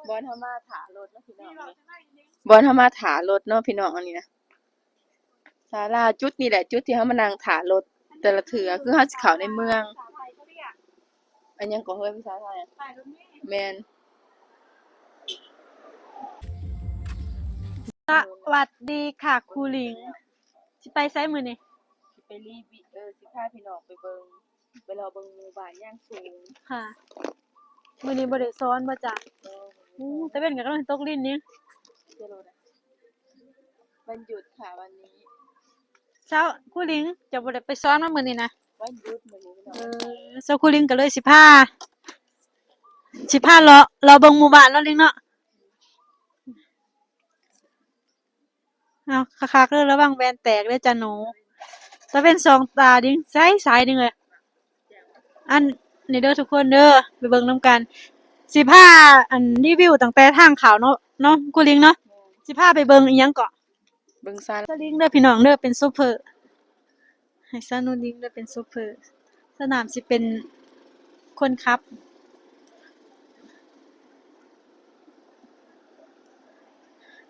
ບ່ອນເຮົາມາຖ້າລົດເນາະພີ່ນ້ອງ ບ່ອນເຮົາມາຖ້າລົດເນາະພີ່ນ້ອງ ອັນນີ້ນະ ສາລາຈຸດນີ້ແຫຼະ ຈຸດທີ່ເຮົາມານັ່ງຖ້າລົດແຕ່ລະເທື່ອ ຄືເຮົາຊິເຂົ້າໃນເມືອງ ອັນຫຍັງເກາະເຮີຍພາສາໄທ? ແມ່ນ. ສະຫວັດດີຄ່ະຄູລິງ ຊິໄປໃສມື້ນີ້? ຊິໄປລີວິ ເອີ ຊິພາພີ່ນ້ອງໄປເບິ່ງ ໄປເລາະເບິ່ງໝູ່ບ້ານຍາງສູງ. ຄ່ະ ມື້ນີ້ບໍ່ໄດ້ສອນບໍ່ຈະ? ເອີ ອູ້ ຕາເວັນກໍກຳລັງຕົກລິນນີ້. ວັນຢຸດຄ່ະວັນນີ້. ເຊົ້າ ຄູລິງ ເຈົ້າບໍ່ໄດ້ໄປສອນມາມື້ນີ້ນະ? ວັນຢຸດມື້ນີ້ພີ່ນ້ອງ. ເອີ ເຈົ້າຄູລິງກໍເລີຍຊິພາ ຊິພາເລາະ ເລາະເບິ່ງໝູ່ບ້ານເນາະລິງເນາະ. ເອົາຄັກໆເດີ ລະວັງແວ່ນແຕກເດີຈ້າໜູ. ຕາເວັນສ່ອງຕາດິງໃສໆດິງເອີຍ. ອັນນີ້ເດີທຸກຄົນເດີ ໄປເບິ່ງນຳກັນ. ຊິພາ ອັນ ຣີວິວຕັ້ງແຕ່ທາງເຂົ້າເນາະ ເນາະ ຄູລິງເນາະ. ຊິພາໄປເບິ່ງອີ່ຫຍັງເກາະ? ເບິ່ງສາ ສາວລິງເດີພີ່ນ້ອງເດີ ເປັນໂຊເຟີ. ໃຫ້ສາວໜູລິງໄດ້ເປັນໂຊເຟີ ສະໜາມຊິເປັນຄົນຂັບ.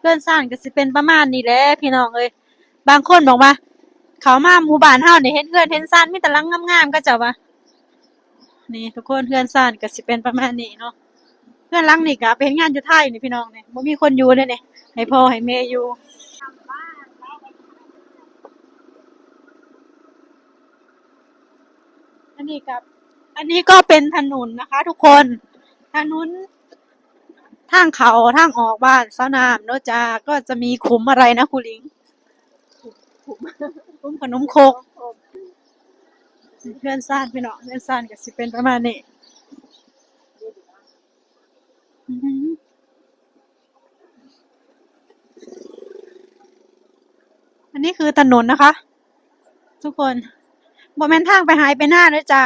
ເຮືອນຊານກໍຊິເປັນປະມານນີ້ແຫຼະພີ່ນ້ອງເອີຍ. ບາງຄົນບອກວ່າ ເຂົ້າມາໝູ່ບ້ານເຮົານີ້ເຫັນເຮືອນເຫັນຊານມີແຕ່ຫຼັງງາມໆ ເຂົາເຈົ້າວ່າ. ນີ້ທຸກຄົນ ເຮືອນຊານກໍຊິເປັນປະມານນີ້ເນາະ. ເຮືອນຫຼັງນີ້ກໍໄປເຮັດງານຢູ່ໄທນີ້ພີ່ນ້ອງນີ້ ບໍ່ມີຄົນຢູ່ເດ້ນີ້ ໃຫ້ພໍ່ໃຫ້ແມ່ຢູ່. ອັນນີ້ກໍ ອັນນີ້ກໍເປັນຖະໜົນນະຄະທຸກຄົນ ຖະໜົນທາງເຂົ້າທາງອອກບ້ານສາວນ້ຳເນາະຈ້າ. ກໍຈະມີຂຸມອະໄລນະຄູລິງ? ຂຸມ ຂຸມ ຂຸມຂະໜົມຄົກ. ເຮືອນຊານພີ່ນ້ອງ ເຮືອນຊານກໍຊິເປັນປະມານນີ້. ອັນນີ້ຄືຖະໜົນນະຄະທຸກຄົນ ບໍ່ແມ່ນທາງໄປໄຮ່ໄປນາເດີຈ້າ.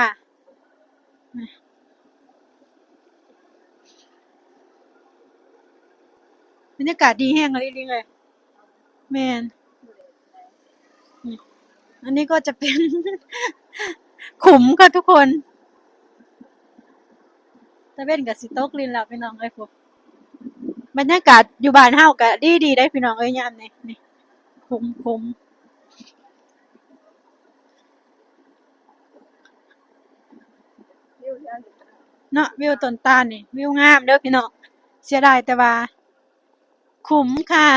ບັນຍາກາດດີແຮງອີ່ຫຼີເລີຍ. ແມ່ນ ນີ້ ອັນນີ້ກໍຈະເປັນຂຸມເຂົາທຸກຄົນ. ຕາເວັນກໍຊິຕົກລິນແລ້ວພີ່ນ້ອງເອີຍ ພຸ້ນ. ບັນຍາກາດຢູ່ບ້ານເຮົາກໍດີໆໄດ໋ພີ່ນ້ອງເອີຍ ຍາມນີ້ ນີ້ ຂຸມ ຂຸມ. ເນາະ ວິວຕົ້ນຕານນີ້ ວິວງາມເດີພີ່ນ້ອງ. ເສຍດາຍແຕ່ວ່າຂຸມຄ່ະ.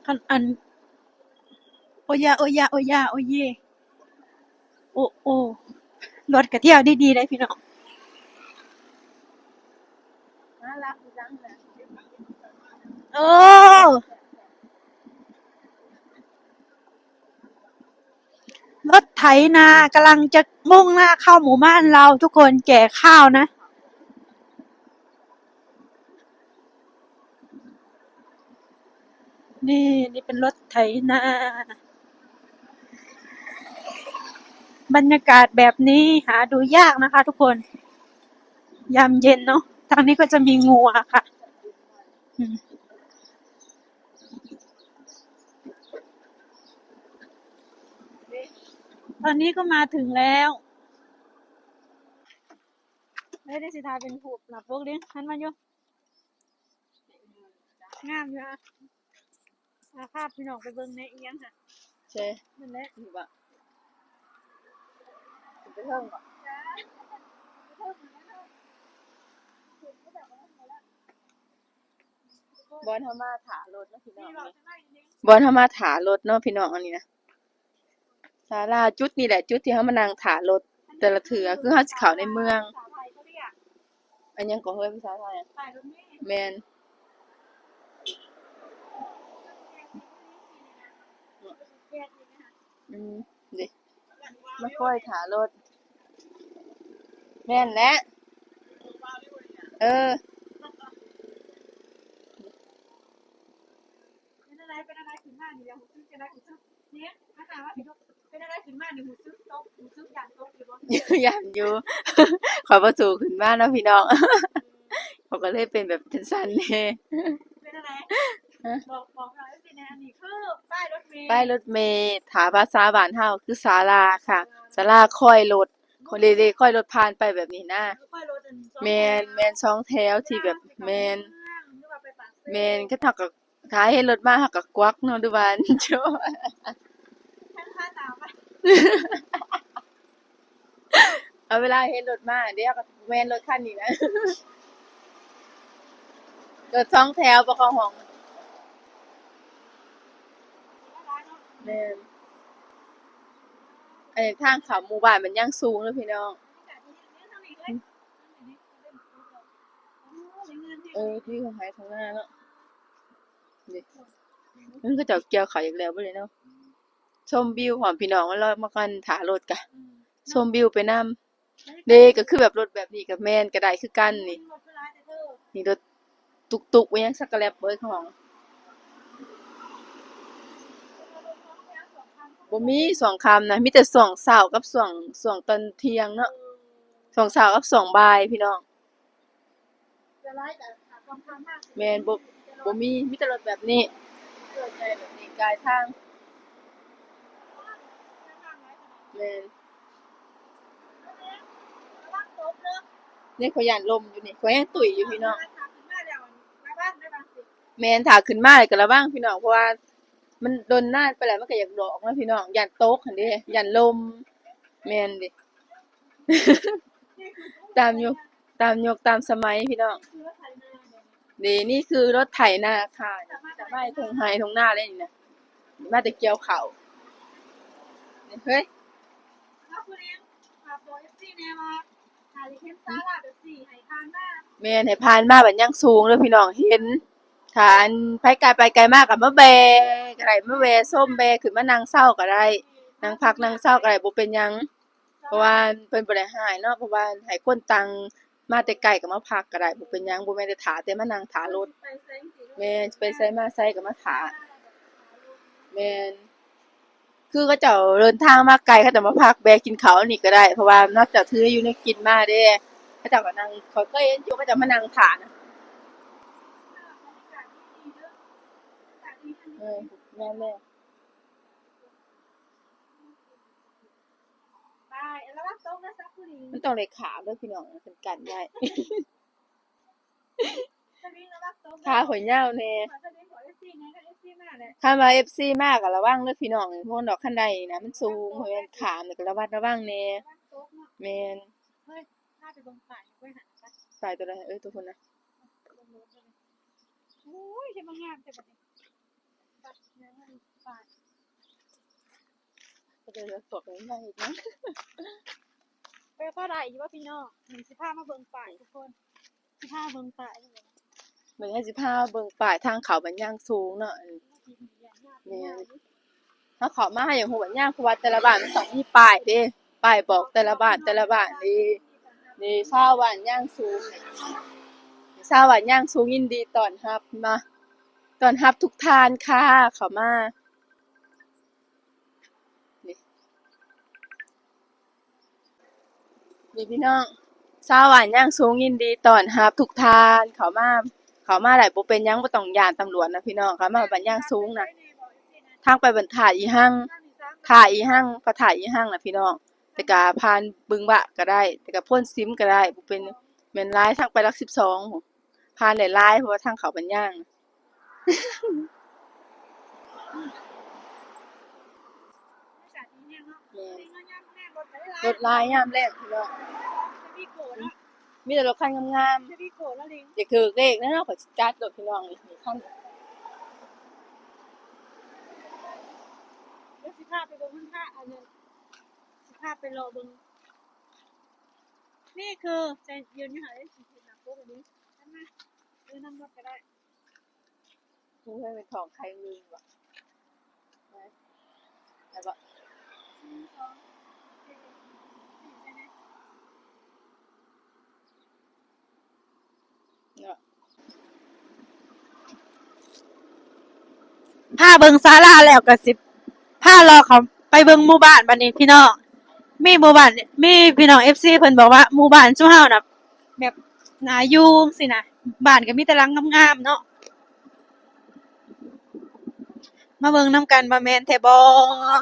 ຄັນ ອັນ ໂອຢາ ໂອຢາ ໂອຢາ ໂອເຢ. ໂອ້ ໂອ້ ລົດກະທ່ຽວດີໆໄດ໋ພີ່ນ້ອງ. ໂອ້ ລົດໄຖນາກຳລັງຈະມຸ່ງໜ້າເຂົ້າໝູ່ບ້ານລາວ ທຸກຄົນ ແກ່ຂ້າວນະ. ນີ້ ນີ້ເປັນລົດໄຖນາ. ບັນຍາກາດແບບນີ້ຫາດູຍາກນະຄະທຸກຄົນ ຍາມເຢັນເນາະ. ທາງນີ້ກໍຈະມີງົວຄ່ະ. ອືມ ຕອນນີ້ກໍມາເຖິງແລ້ວ. ເອີ ໄດ້ຊິຖ່າຍເປັນຮູບໜ້າປົກເດ້ ຫັນມາຢູ່. ງາມຢູ່. ອາ ພາພີ່ນ້ອງໄປເບິ່ງແດ່ ອີ່ຫຍັງຫັ້ນ ໃສ? ນັ້ນແຫຼະ ນີ້ບໍ? ຂຶ້ນໄປເທິງບໍ? ບ່ອນເຮົາມາຖ້າລົດເນາະພີ່ນ້ອງ ບ່ອນເຮົາມາຖ້າລົດເນາະພີ່ນ້ອງ ອັນນີ້ນະ. ສາລາຈຸດນີ້ແຫຼະ ຈຸດທີ່ເຮົາມານັ່ງຖ້າລົດແຕ່ລະເທື່ອ ຄືເຮົາຊິເຂົ້າໃນເມືອງ. ອັນຫຍັງເກາະເຮີຍພາສາໄທ? ແມ່ນ. ອືມ ເດ້ ມາຄອຍຖ້າລົດ. ແມ່ນແຫຼະ ເອີ. ເປັນຈັ່ງໃດ ເປັນຈັ່ງໃດຂຶ້ນມານີ້ ຢາກຮູ້ສຶກຈັ່ງໃດ ຮູ້ສຶກ ເປັນຈັ່ງໃດຂຶ້ນມານີ້ ຮູ້ສຶກຕົກ ຮູ້ສຶກຢ້ານຕົກຢູ່ບໍ່? ຢ້ານຢູ່ ຂ້ອຍບໍ່ສູ້ຂຶ້ນມາເນາະພີ່ນ້ອງ ຂ້ອຍກໍເລີຍເປັນແບບສັ່ນໆແດ່. ເປັນຈັ່ງໃດ ບອກ ບອກເຮົາ ອັນນີ້ຄືປ້າຍລົດເມ ປ້າຍລົດເມ ຖ້າພາສາບ້ານເຮົາຄືສາລາຄ່ະ ສາລາຄອຍລົດ ເລໆ ຄອຍລົດຜ່ານໄປແບບນີ້ນະ ເອີ ຄອຍລົດອັນ ແມ່ນໆ ສອງແຖວທີ່ແບບ ແມ່ນ ແມ່ນ ຄັນເຮົາກໍ ຖ້າເຫັນລົດມາເຮົາກໍກວັກເນາະ ຫຼືວ່າ ເອົາ ເວລາເຫັນລົດມາເດ້ ເຮົາກໍ ແມ່ນລົດຄັນນີ້ນະ ລົດສອງແຖວບໍ່ເຂົ້າຫ້ອງ ແມ່ນ ອັນນີ້ທາງເຂົ້າໝູ່ບ້ານມັນຍັງສູງເດີພີ່ນ້ອງ ເອີ ທີ່ຂອງໄຮ່ຂອງນາເນາະ ນີ້ ເພິ່ນ ເຂົາເຈົ້າກ່ຽວເຂົ້າອີກແລ້ວບໍ່ນີ້ເນາະ ຊົມວິວພ້ອມພີ່ນ້ອງ ມາລອ ມາກັນຖ້າລົດກະ ອືມ ຊົມວິວໄປນຳ ເດ້ ກໍຄືແບບລົດແບບນີ້ກໍແມ່ນ ກໍໄດ້ຄືກັນນີ້ ນີ້ລົດຕຸກໆ ອີຫຍັງ ສະກະແລັບເບີຂອງ ບໍ່ມີຊ່ວງຄ່ຳນະ ມີແຕ່ຊ່ວງເຊົ້າກັບຊ່ວງ ຊ່ວງຕອນທ່ຽງເນາະ ຊ່ວງເຊົ້າກັບຊ່ວງບ່າຍພີ່ນ້ອງ ແມ່ນ ບໍ່ ບໍ່ມີ ມີແຕ່ລົດແບບນີ້ ລົດໃຫຍ່ແບບນີ້ກາຍທາງ ແມ່ນ ນີ້ຂ້ອຍຢ້ານລົ້ມຢູ່ນີ້ ຂ້ອຍແຮງຕຸ້ຍຢູ່ພີ່ນ້ອງ ແມ່ນ ຖ້າຂຶ້ນມາແລ້ວກໍລະວັງພີ່ນ້ອງ ເພາະວ່າ ມັນດົນນານໄປແລ້ວ ມັນກໍຢາກດອກເນາະພີ່ນ້ອງ ຢ້ານຕົກຫັ້ນເດ້ ຢ້ານລົ້ມ ແມ່ນເດ້ ຕາມຍຸກ ຕາມຍຸກຕາມສະໄໝພີ່ນ້ອງ ນີ້ ນີ້ຄືລົດໄຖນາຄ່ະ ຈະມາໃຫ້ທົ່ງໄຮ່ທົ່ງນາເລີຍນີ້ນະ ມາແຕ່ກ່ຽວເຂົ້າ ນີ້ເຮີ້ຍ ແມ່ນ ໃຫ້ຜ່ານມາບັນຍັງສູງເດີພີ່ນ້ອງ ເຫັນ ຖ້າອັນໃຜກາຍໄປກາຍມາກໍມາແວ່ກໍໄດ້ ມາແວ່ຊົມ ແວ່ຂຶ້ນມານັ່ງເຊົາກໍໄດ້ ນັ່ງພັກນັ່ງເຊົາກໍໄດ້ ບໍ່ເປັນຫຍັງ ເພາະວ່າເພິ່ນບໍ່ໄດ້ຮ້າຍເນາະ ເພາະວ່າໃຫ້ຄົນຕ່າງມາແຕ່ໄກກໍມາພັກກໍໄດ້ ບໍ່ເປັນຫຍັງ ບໍ່ແມ່ນແຕ່ຖ້າ ແຕ່ມານັ່ງຖ້າລົດ ແມ່ນ ຊິໄປໃສມາໃສກໍມາຖ້າ ແມ່ນ ຄືເຂົາເຈົ້າເດີນທາງມາໄກ ເຂົາເຈົ້າມາພັກແວ່ກິນເຂົ້າອັນນີ້ກໍໄດ້ ເພາະວ່ານອກຈາກຖືຢູ່ແນວກິນມາເດ້ ເຂົາເຈົ້າກໍນັ່ງ ຂ້ອຍເຄີຍເຫັນຢູ່ ເຂົາເຈົ້າມານັ່ງຖ້ານະ ເອີ ແມ່ນແລ້ວ ໄປ ລະວັງຕົກເດີສັກຜູ້ຫຼີ ມັນຕ້ອງໄດ້ຂາວເດີພີ່ນ້ອງ ເພິ່ນກັນໄວ້ ສະວິງລະວັງຕົກເດີ ຂາຂ້ອຍຍາວແດ່ ຂາສະວິງຂອງເອັຟຊີແດ່ ຄັນເອັຟຊີມາແຫຼະ ຄັນວ່າເອັຟຊີມາກໍລະວັງເດີພີ່ນ້ອງ ເພາະວ່າດອກຄັນໄດນີ້ນະ ມັນສູງ ເພິ່ນຂ້າມນີ້ກໍລະມັດລະວັງແດ່ ລະວັງຕົກເນາະ ແມ່ນ ເຮີ້ຍ ພາໄປເບິ່ງປ້າຍ ໄປຫາ ປ້າຍຕົວໃດ ເອີ ຕົວພຸ້ນນະ ໂອ້ຍ ເຮັດມາງາມແທ້ບັດນີ້ ບັດຍັງອັນປາຍ ກໍເລີຍສອກໃຫ້ງ່າຍເນາະ ໄປພໍໄດ້ຢູ່ບໍ່ພີ່ນ້ອງ? ນີ້ຊິພາມາເບິ່ງປ້າຍທຸກຄົນ ຊິພາເບິ່ງປ້າຍ ມື້ນີ້ຊິພາເບິ່ງປ້າຍທາງເຂົ້າບັນຍາງສູງເນາະ ແມ່ນ ເຮົາເຂົ້າມາເຮົາຢາກຮູ້ບັນຍາງ ເພາະວ່າແຕ່ລະບ້ານມັນຕ້ອງມີປ້າຍເດ້ ປ້າຍບອກແຕ່ລະບ້ານ ແຕ່ລະບ້ານເດ້ ນີ້ຊາວບ້ານຍາງສູງ ຊາວບ້ານຍາງສູງຍິນດີຕ້ອນຮັບມາ ຕ້ອນຮັບທຸກທ່ານຄ່າ ເຂົ້າມາ ນີ້ ນີ້ພີ່ນ້ອງ ຊາວບ້ານຍາງສູງຍິນດີຕ້ອນຮັບທຸກທ່ານ ເຂົ້າມາ ເຂົ້າມາໄດ້ ບໍ່ເປັນຫຍັງ ບໍ່ຕ້ອງຢ້ານຕຳຫຼວດນະພີ່ນ້ອງ ເຂົ້າມາບ້ານຍາງສູງນະ ທາງໄປບ້ານທ່າອີຮັ່ງ ທ່າອີຮັ່ງ ພະທາດອີຮັ່ງນະພີ່ນ້ອງ ແລ້ວກະຜ່ານບຶງວະກະໄດ້ ແລ້ວກະໂພນສິມກະໄດ້ ບໍ່ເປັນ ແມ່ນຫຼາຍ ທາງໄປຫຼັກສິບສອງ ຜ່ານຫຼາຍໆ ເພາະວ່າທາງເຂົ້າບ້ານຍາງ ແມ່ນ ລົດຫຼາຍຍາມແລງພີ່ນ້ອງ ມີແຕ່ລົດຄັນງາມໆ ຢາກຖືກເລກແດ່ເນາະ ຂ້ອຍຊິຈັດໂລດພີ່ນ້ອງ ນີ້ຄັນ ດຽວຊິພາໄປເບິ່ງ ມັນພາ ອັນນັ້ນ ຊິພາໄປເລາະເບິ່ງ ນີ້ຄື ໃຈເຢັນຢູ່ຫັ້ນເດ້ ຊິເຮັດໜ້າປົກອັນນີ້ ຫັ້ນນະ ເອີ ນຳລົດກໍໄດ້ ເອີ ເປັນຂອງໃຄອື່ນບໍ່ ໄດ້ບໍ່? ເນາະ ພາເບິ່ງສາລາແລ້ວກໍຊິພາເລາະເຂົ້າໄປເບິ່ງໝູ່ບ້ານບັດນີ້ພີ່ນ້ອງ ມີໝູ່ບ້ານ ມີພີ່ນ້ອງເອັຟຊີເພິ່ນບອກວ່າໝູ່ບ້ານຊຸມເຮົານະແບບໜ້າຢູ່ຈັ່ງຊີ້ນະ ບ້ານກໍມີແຕ່ຫຼັງງາມໆເນາະ. າເບິ່ງນຳກັນວ່າແມ່ນແທ້ບໍ່?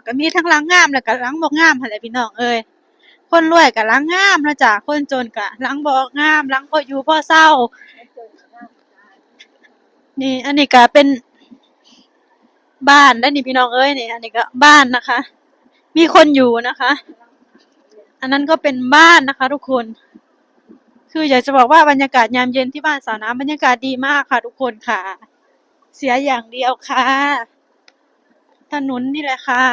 ກໍມີທັງຫຼັງງາມ ແລ້ວກໍຫຼັງບໍ່ງາມຫັ້ນແຫຼະພີ່ນ້ອງເອີຍ. ຄົນລວຍກໍຫຼັງງາມເນາະຈ້າ, ຄົນຈົນກໍຫຼັງບໍ່ງາມ, ຫຼັງພໍຢູ່ພໍເຊົາ. ນີ້ ອັນນີ້ກໍເປັນບ້ານໄດ໋ນີ້ພີ່ນ້ອງເອີຍ. ນີ້ ອັນນີ້ກໍບ້ານນະຄະ, ມີຄົນຢູ່ນະຄະ. ອັນນັ້ນກໍເປັນບ້ານນະຄະທຸກຄົນ. ຄືຢາກຈະບອກວ່າບັນຍາກາດຍາມເຢັນທີ່ບ້ານສາວນ້ຳ ບັນຍາກາດດີມາກຄ່ະທຸກຄົນຄ່ະ. ເສຍຢ່າງດຽວຄ່ະ ຖະໜົນນີ້ແຫຼະຄ່ະ.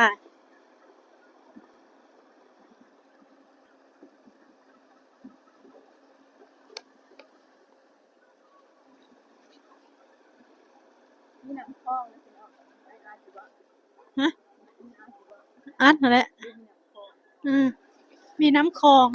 ຮະ? ອັດຫັ້ນແຫຼະ. ອືມ ມີນ້ຳຂອງ.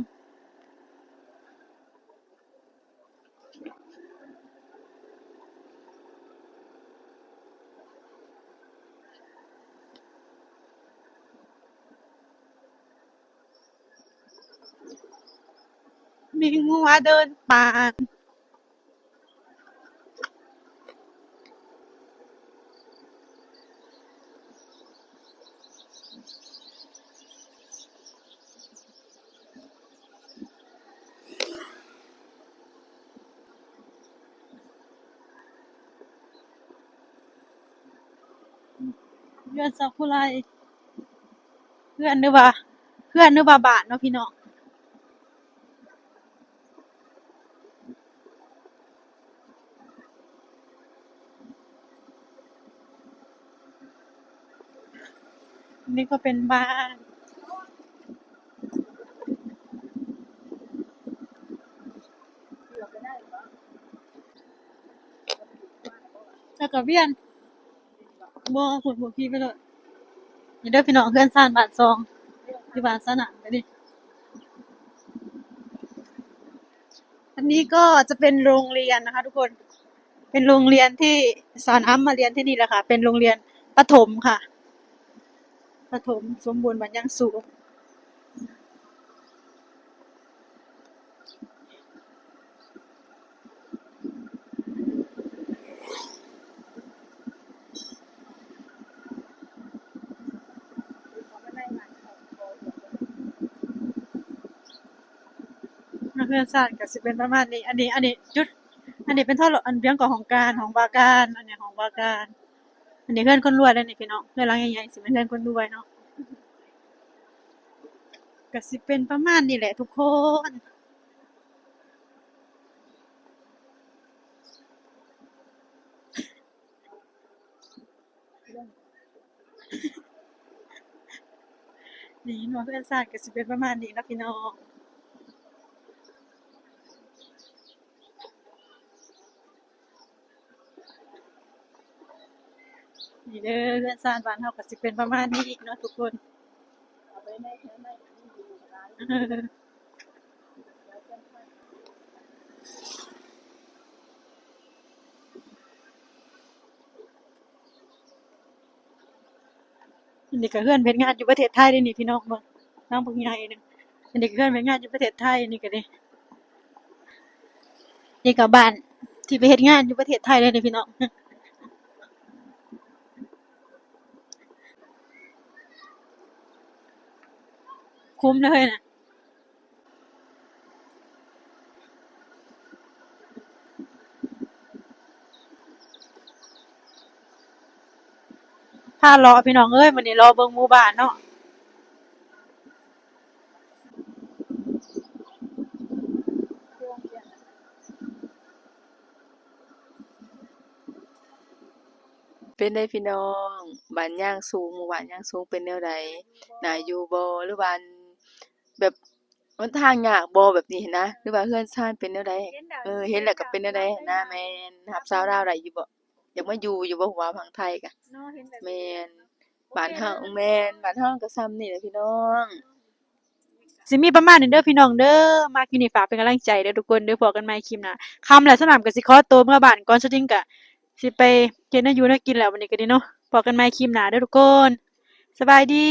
ມີງົວເດີນປ່າ. ເຮືອນຊາວຜູ້ໄລ ເຮືອນ ຫຼືວ່າ ເຮືອນ ຫຼືວ່າບ້ານເນາະພີ່ນ້ອງ. ນີ້ກໍເປັນບ້ານ. ແລ້ວກໍວຽນ ບໍ່ ພຸ້ນ ພຸ້ນ ຂີ່ໄປໂລດ. ນີ້ເດີພີ່ນ້ອງ ເຮືອນຊານບ້ານຊ່ອງ ທີ່ບ້ານສະໜາມກະດີ. ອັນນີ້ກໍຈະເປັນໂຮງຮຽນນະຄະທຸກຄົນ. ເປັນໂຮງຮຽນທີ່ສາວນ້ຳມາຮຽນທີ່ນີ້ແຫຼະຄ່ະ. ເປັນໂຮງຮຽນປະຖົມຄ່ະ. ປະຖົມສົມບູນບ້ານຍາງສູງ. ເຮືອນຊານກໍຊິເປັນປະມານນີ້. ອັນນີ້ ອັນນີ້ຈຸດ ອັນນີ້ເປັນໂທລະ ອັນຫຍັງກໍຫ້ອງການ ຫ້ອງວ່າການ ອັນນີ້ຫ້ອງວ່າການ. ອັນນີ້ເຮືອນຄົນລວຍເດ້ນີ້ພີ່ນ້ອງ. ເຮືອນຫຼັງໃຫຍ່ໆ ຊິເປັນເຮືອນຄົນລວຍເນາະ. ກໍຊິເປັນປະມານນີ້ແຫຼະທຸກຄົນ. ນີ້ເນາະ ເຮືອນຊານກໍຊິເປັນປະມານນີ້ເນາະພີ່ນ້ອງ. ນີ້ເດີ ເຮືອນຊານບ້ານເຮົາກໍຊິເປັນປະມານນີ້ເນາະທຸກຄົນ. ອັນນີ້ກໍເຮືອນເຮັດງານຢູ່ປະເທດໄທເດ້ນີ້ພີ່ນ້ອງເບິ່ງ ຫຼັງບັກໃຫຍ່ໜຶ່ງ. ອັນນີ້ກໍເຮືອນເຮັດງານຢູ່ປະເທດໄທນີ້ກໍເດ້. ນີ້ກໍບ້ານທີ່ໄປເຮັດງານຢູ່ປະເທດໄທເດ້ນີ້ພີ່ນ້ອງ. ຄຸ້ມເລີຍນະ. ພາເລາະພີ່ນ້ອງເອີຍ ມື້ນີ້ເລາະເບິ່ງໝູ່ບ້ານເນາະ. ເປັນໃດພີ່ນ້ອງ ບ້ານຍາງສູງ ໝູ່ບ້ານຍາງສູງເປັນແນວໃດ? ໜ້າຢູ່ບໍ່? ຫຼືວ່າ ແບບ ມັນທາງຍາກບໍ່ແບບນີ້ຫັ້ນນະ ຫຼືວ່າເຮືອນຊານເປັນແນວໃດ? ເອີ ເຫັນແລ້ວກໍເປັນແນວໃດຫັ້ນນະ? ແມ່ນ ຮັບຊາວລາວໄດ້ຢູ່ບໍ່? ຢາກມາຢູ່ຢູ່ບໍ່? ຜູ້ບ່າວຝັ່ງໄທກະ ເນາະ ເຫັນແບບ ແມ່ນ ບ້ານເຮົາ ແມ່ນ ບ້ານເຮົາກໍຊ່ຳນີ້ແຫຼະພີ່ນ້ອງ. ຊິມີປະມານນີ້ເດີພີ່ນ້ອງເດີ ມັກຢູ່ນີ້ຝາກເປັນກຳລັງໃຈເດີທຸກຄົນເດີ ພໍ້ກັນໃໝ່ຄລິບໜ້າ. ຄ່ຳແລ້ວ ສາວນ້ຳກໍຊິຂໍໂຕເມືອບ້ານກ່ອນ ສາວຈິງກໍຊິໄປເຮັດແນວຢູ່ແນວກິນແລ້ວ ບັດນີ້ກໍດີເນາະ. ພໍ້ກັນໃໝ່ຄລິບໜ້າເດີທຸກຄົນ ສະບາຍດີ.